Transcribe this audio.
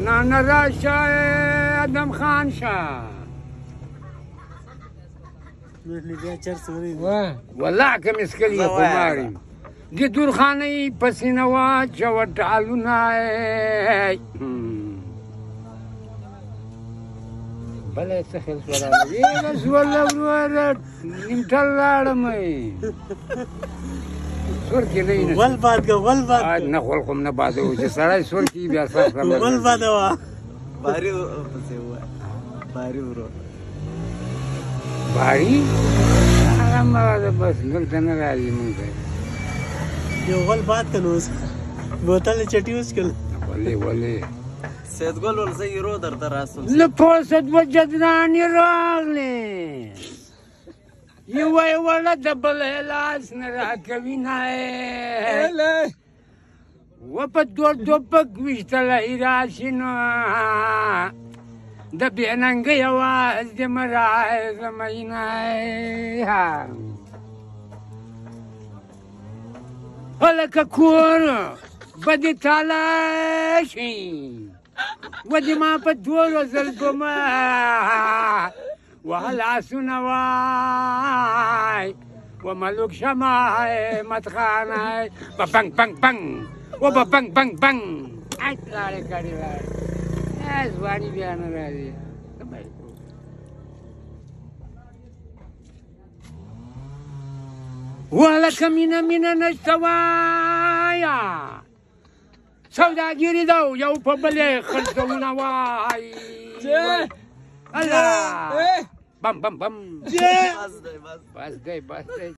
نه راشه ادم خان شه. والله که مې څښلي خمار یم. د درخانۍ په سینه واچوه ډالونه. بله یې څه خیال شوه راغله؟ شوله وروره، نیمټل لاړم. سور کې نه وي. غول باد که، غول باد. نه، غول خو نه بادوو، چې سړی سور کېږي بیا سر سره غول بادوه. باري پسې ووایه، باري ورور. باري هغه مه بس دلته نه راځي مونږ ته. یو غول باد که نو اوس بوتل چټي وڅښل. ولې ولې سید ګل ول، زه یورو درته راسم. له پوسه دوه جدرانې راغلې، یوه یې وړه د بل لاس نه راکوي. نه و په دوه ټوپک ویشتلی راشي، نو د بې ننګۍ اواز دې مه راځه مینه. هلکه کور به دې تالا شي، ودې ما په تورو زلفو مه وه لاسونه وای و ملوک شمای متخانه په بنګ بنګ بنګ و په بنګ بنګ بنګ. اټ لاړې کړې لاړې، ځواني بیا نه راځي. وهلکه مینه مینه نشته وایا، سوداګري ده یو په بلې خرڅونه وای. الله بم بم بم، بس دی بس دی.